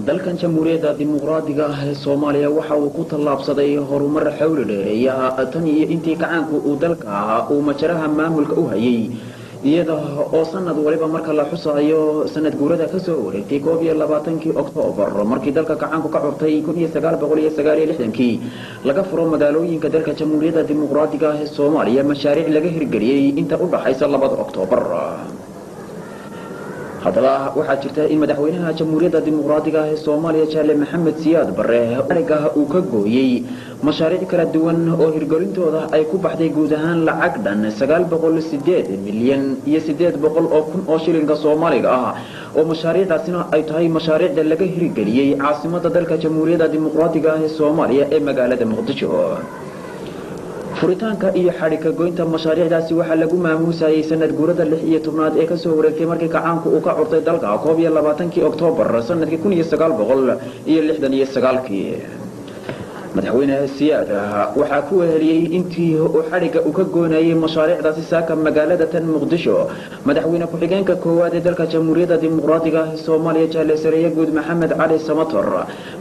Dalkan Jamhuuriyadda Dimuqraadiga ah ee Soomaaliya waxa uu ku tallaabsaday horumar xawli dheereeya tan iyo intii kacaanku uu dalka ahaa uu majaraha maamulka u hayay, iyada oo sanad waliba marka la xusayo sanad guurada kasoo wareegtay 21-kii Oktoobar markii dalka kacaanku ka curtay 1969-kii laga furo magaalooyinka dalka Jamhuuriyadda Dimuqraadiga ah ee Soomaaliya mashaariic laga hirgeliyey inta u dhaxaysa labada Oktoobar. Haddaba waxaa jirta in madaxweynaha Jamhuuriyadda Dimuqraadiga ah ee Soomaaliya, Jaale Maxamed Siyaad Bare, ariga uu ka gooyey mashaariic kala duwan oo hirgelintooda ay ku baxday guud ahaan lacag dhan 908 milyan iyo 800 kun oo shilinka Soomaaliga ah, oo mashaariicdaasina ay tahay mashaariicda laga hirgeliyey caasimada dalka Jamhuuriyadda Dimuqraadiga ah ee Soomaaliya ee magaalada Muqdisho. Furitaanka iyo xadhika goynta mashaariicdaasi waxaa lagu maamuusayay sanad guurada 16aad ee kasoo wareegtay markii kacaanku uu ka curtay dalka 21-kii Oktoobar sanadkii 1969-kii. Madaxweyne Siyaad waxaa ku weheliyey intii uu xadhigga uu ka goynayay mashaariicdaasi saaka magaalada tan Muqdisho madaxweyne ku-xigeenka koowaad ee dalka Jamhuuriyadda Dimuqraadiga ah Soomaaliya, Jaale Sareeye Guud Maxamed Cali Samator,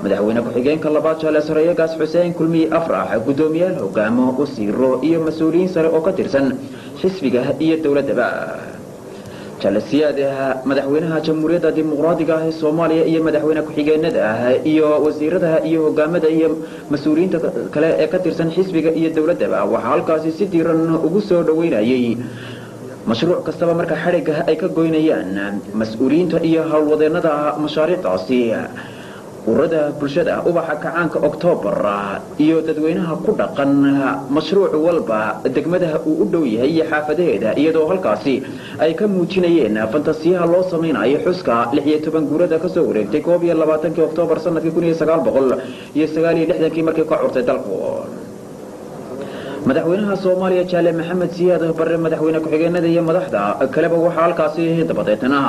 madaxweyne ku-xigeenka labaad, Jaale Sareeye Gaas Xuseen Kulmiye Afrax, guddoomiyaal hogaamo, wasiiro iyo mas-uuliyiin sare oo ka tirsan xisbiga iyo dowladdaba. Jaale Siyaad, madaxweynaha Jamhuuriyadda Dimuqraadiga ah ee Soomaaliya, iyo madaxweyne ku-xigeenada iyo wasiirada iyo hogaamada iyo mas-uuliyiinta kale ee ka tirsan xisbiga iyo dowladdaba waxaa halkaasi si diiran ugu soo dhaweynayay mashruuc kastaba marka xadhigga ay ka goynayaan mas-uuliyiinta iyo howlwadeenada mashaariicdaasi ururada bulshada, Ubaxa Kacaanka Oktoobar iyo dadweynaha ku dhaqan mashruuc walba degmadaha uu u dhow yahay iyo xaafadaheeda, iyadoo halkaasi ay ka muujinayeen fantasiyaha loo samaynayo xuska 16 guurada kasoo wareegtay 21-kii Oktoobar sanadkii 1969-kii markii ka curtay dalku. Madaxweynaha Soomaaliya, Jaale Maxamed Siyaad Barre, madaxweyne ku-xigeenada iyo madaxda kaleba waxaa halkaasi dabadeetna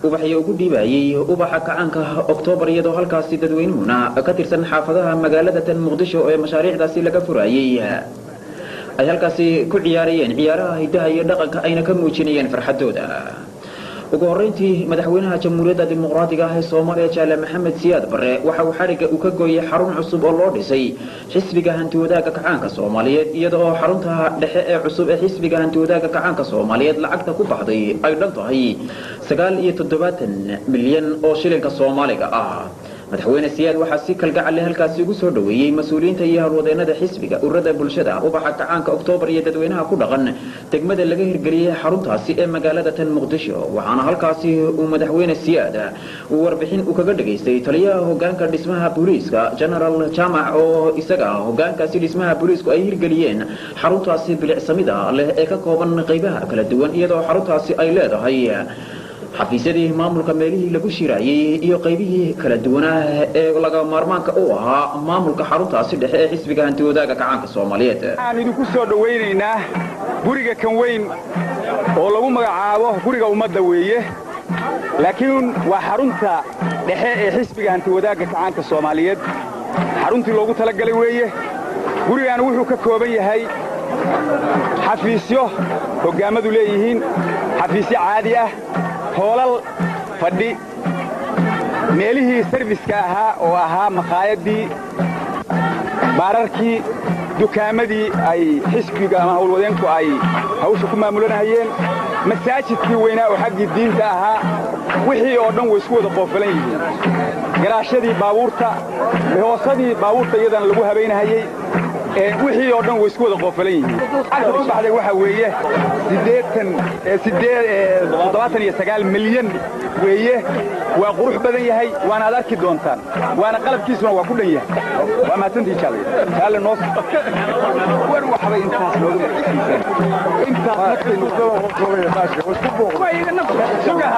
ubaxyo ugu dhiibayay Ubaxa Kacaanka Oktoobar, iyadoo halkaasi dadweynuhuna ka tirsan xaafadaha magaalada tan Muqdisho ee mashaariicdaasi laga furayay ay halkaasi ku ciyaarayeen ciyaaraha hidaha iyo dhaqanka, ayna ka muujinayeen farxadooda. Ugu horeyntii, madaxweynaha Jamhuuriyadda Dimuqraadiga ah ee Soomaaliya, Jaale Maxamed Siyaad Barre, waxa uu xadhigga uu ka gooyey xarun cusub oo loo dhisay Xisbiga Hantiwadaaga Kacaanka Soomaaliyeed, iyada oo xarunta dhexe ee cusub ee Xisbiga Hantiwadaaga Kacaanka Soomaaliyeed lacagta ku baxday ay dhan tahay 79 milyan oo shilinka Soomaaliga ah. Madaxweyne Siyaad waxaa si kalgacal leh halkaasi ugu soo dhoweeyey mas-uuliyiinta iyo howlwadeenada xisbiga, ururada bulshada, Ubaxa Kacaanka Oktoobar iyo dadweynaha ku dhaqan degmada laga hirgeliyey xaruntaasi ee magaalada tan Muqdisho. Waxaana halkaasi uu madaxweyne Siyaad uu warbixin uu kaga dhagaystay taliyaha hogaanka dhismaha booliiska, General Jaamac, oo isaga hogaankaasi dhismaha booliisku ay hirgeliyeen xaruntaasi bilicsamida leh ee ka kooban qaybaha kala duwan, iyadoo xaruntaasi ay leedahay xafiisyadii maamulka, meelihii lagu shiraayey iyo qaybihii kala duwanaa ee laga maarmaanka u ahaa maamulka xaruntaasi dhexe ee Xisbiga Hantiwadaaga Kacaanka Soomaaliyeed. Waxaan idinku soo dhowaynaynaa guriga kan weyn oo lagu magacaabo Guriga Ummadda weeye, laakiin waa xarunta dhexe ee Xisbiga Hantiwadaagga Kacaanka Soomaaliyeed. Xaruntii loogu talagalay weeye. Gurigan wuxuu ka kooban yahay xafiisyo hoggaammadu leeyihiin, xafiisyo caadi ah, hoolal fadhi, meelihii service-ka ahaa oo ahaa makhaayadii, baararkii, dukaamadii ay xisbiga ama hawlwadeenku ay hawsha ku maamulanahayeen, masaajidkii weynaa oo xaggii diinta ahaa. Wixii oo dhan way isku wada qoofalan yihiin. Garaashadii baabuurta, hoosadii baabuurta iyadana lagu habaynahayey, wixii oo dhan way isku wada qoofalan yihiin. Lacagta ku baxday waxa weeye 79 milyan weeye. Waa qurux badan yahay, waana ad arki doontaan, waana qalabkiisuna waa ku dhan yahay. Waa mahadsantii. Jaalle, jaalle, noo war waxbay intaas nooga markisiisaan intaas naftaynu suga.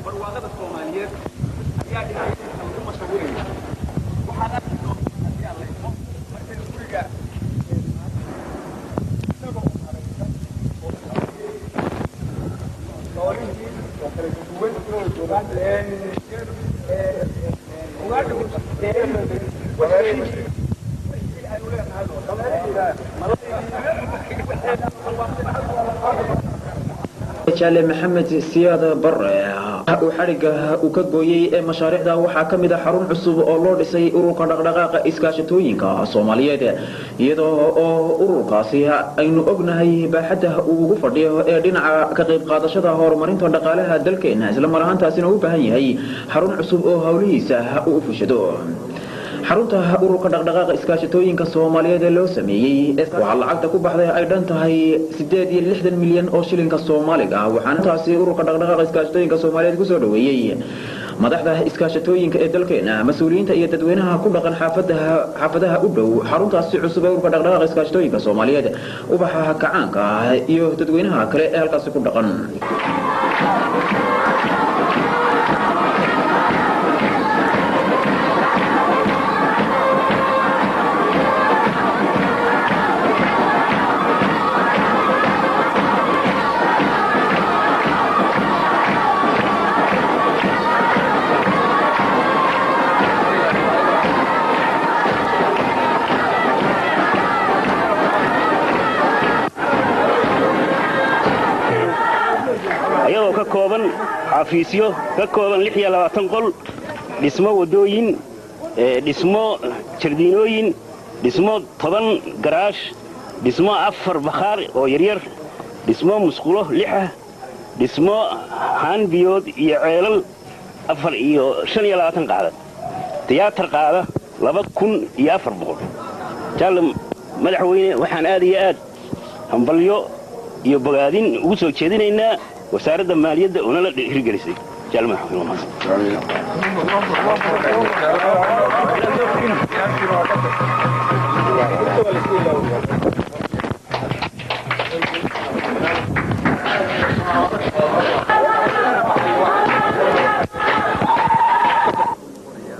Barwaaqada Soomaaliyeed ayaa dhinacyada lagu mashawiraya. Waxaad arki doontaa. Jaale Maxamed Siyaad Barre uu xadhigga uu ka gooyey ee mashaariicda waxaa ka mid ah xarun cusub oo loo dhisay ururka dhaqdhaqaaqa iskaashatooyinka Soomaaliyeed, iyadoo oo ururkaasi aynu ognahay baaxadda uu ugu fadhiyo ee dhinaca ka qayb qaadashada horumarinta dhaqaalaha dalkeena, isla mar ahaantaasina u baahan yahay xarun cusub oo howlihiisa uu u fushado. Xarunta ururka dhaqdhaqaaqa iskaashatooyinka Soomaaliyeed ee loo sameeyey waxaa lacagta ku baxday ay dhan tahay 68 milyan oo shilinka Soomaaliga ah. Waxaana taasi ururka dhaqdhaqaaqa iskaashatooyinka Soomaaliyeed kusoo dhaweeyey madaxda iskaashatooyinka ee dalkeena, mas-uuliyiinta iyo dadweynaha ku dhaqan xaafadaha u dhow xaruntaasi cusub ee ururka dhaqdhaqaaqa iskaashatooyinka Soomaaliyeed, ubaxa kacaanka iyo dadweynaha kale ee halkaasi ku dhaqan. Ayadoo ka kooban xafiisyo ka kooban 26 qol, dhismo waddooyin, dhismo jardiinooyin, dhismo 10 garaash, dhismo afar bakhaar oo yaryar, dhismo musqulo lixah, dhismo haan biyood iyo ceelal afar iyo 25 qaada, tiyaatar qaada 2400. Jaalle madaxweyne, waxaan aad iyo aad hambalyo iyo bogaadin ugu soo jeedinaynaa wasaaradda maaliyadda oo nala hirgelisay. Jaalle madaxweyne, waa mahadsan.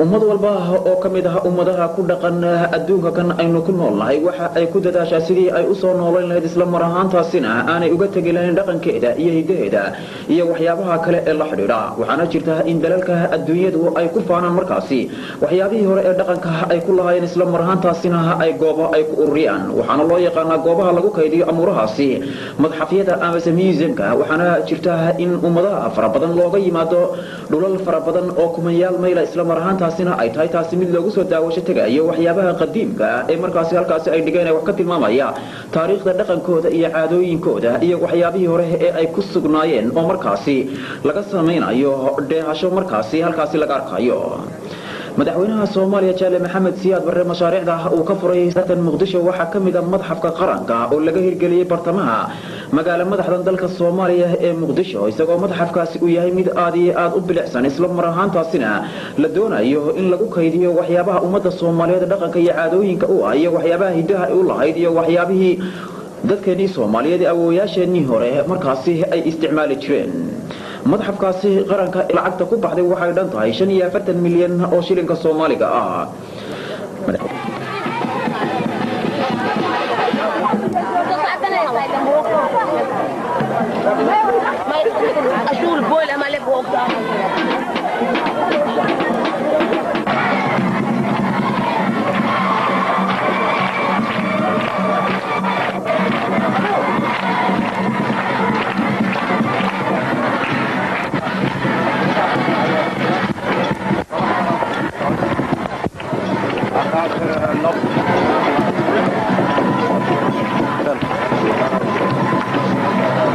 Ummad walba oo ka mid ah ummadaha ku dhaqan adduunka kan aynu ku nool nahay waxa ay ku dadaashaa sidii ay u soo noolayn lahayd, isla mar ahaantaasina aanay uga tegi lahayn dhaqankeeda iyo hiddaheeda iyo waxyaabaha kale ee la xidhiidha. Waxaana jirta in dalalka adduunyadu ay ku faanaan markaasi waxyaabihii hore ee dhaqanka ay ku lahaayeen, isla mar ahaantaasina ay goobo ay ku ururiyaan. Waxaana loo yaqaanaa goobaha lagu kaydiyo amuurahaasi madxafyada amase museumka. Waxaana jirta in ummadaha fara badan looga yimaado dhulal fara badan oo kumanyaal mayla, isla mar ahaantaasina ay tahay taasi mid loogu soo daawasho tegayo waxyaabaha qadiimka ah ee markaasi halkaasi ay dhigeen ee wax ka tilmaamaya taariikhda dhaqankooda iyo caadooyinkooda iyo waxyaabihii hore ee ay ku sugnaayeen, oo markaasi laga samaynayo dheehasho markaasi halkaasi laga arkayo. Madaxweynaha Soomaaliya Jaale Maxamed Siyaad Barre mashaariicda uu ka furay tan Muqdisho waxaa ka mid ah madxafka qaranka oo laga hirgeliyey bartamaha magaalo madaxdan dalka Soomaaliya ee Muqdisho, isagoo madxafkaasi uu yahay mid aad iyo aad u bilicsan, isla mar ahaantaasina la doonayo in lagu kaydiyo waxyaabaha ummadda Soomaaliyeed dhaqanka iyo caadooyinka u ah iyo waxyaabaha hiddaha ay u lahayd iyo waxyaabihii dadkeenii Soomaaliyeed ee awoowayaasheenii hore markaasi ay isticmaali jireen. Madxafkaasi qaranka lacagta ku baxday waxay dhan tahay 45 milyan oo shilinka Soomaaliga ah.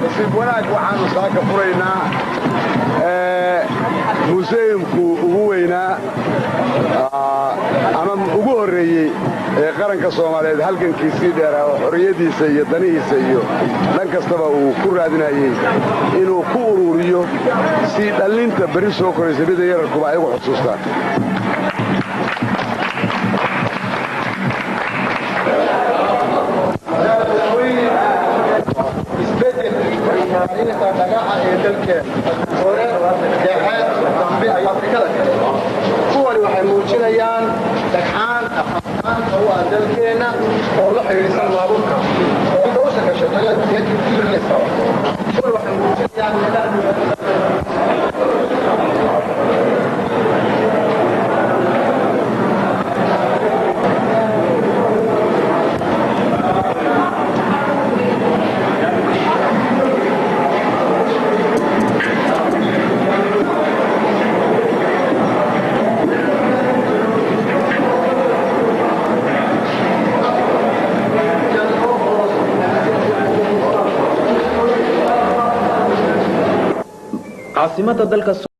Nasiib wanaag, waxaannu saaka furaynaa museumku ugu weynaa ama ugu horreeyey ee qaranka Soomaaliyeed halgankiisii dheeraa oo xorriyadiisa iyo danihiisa iyo dhan kastaba uu ku raadinayey inuu ku ururiyo si dhallinta berri soo koraysa mida yararkuba ay ugu xusuustaan. Isbedelka dhagaxa ee dalkeena hore, dhexe, dambe iyo Afrikada kale. Kuwani waxay muujinayaan dhagxaan dhaqaanta u ah dalkeenna oo la xidhiidhsan maamulka. Kuwani waxay muujinayaan. Caasimada dalka.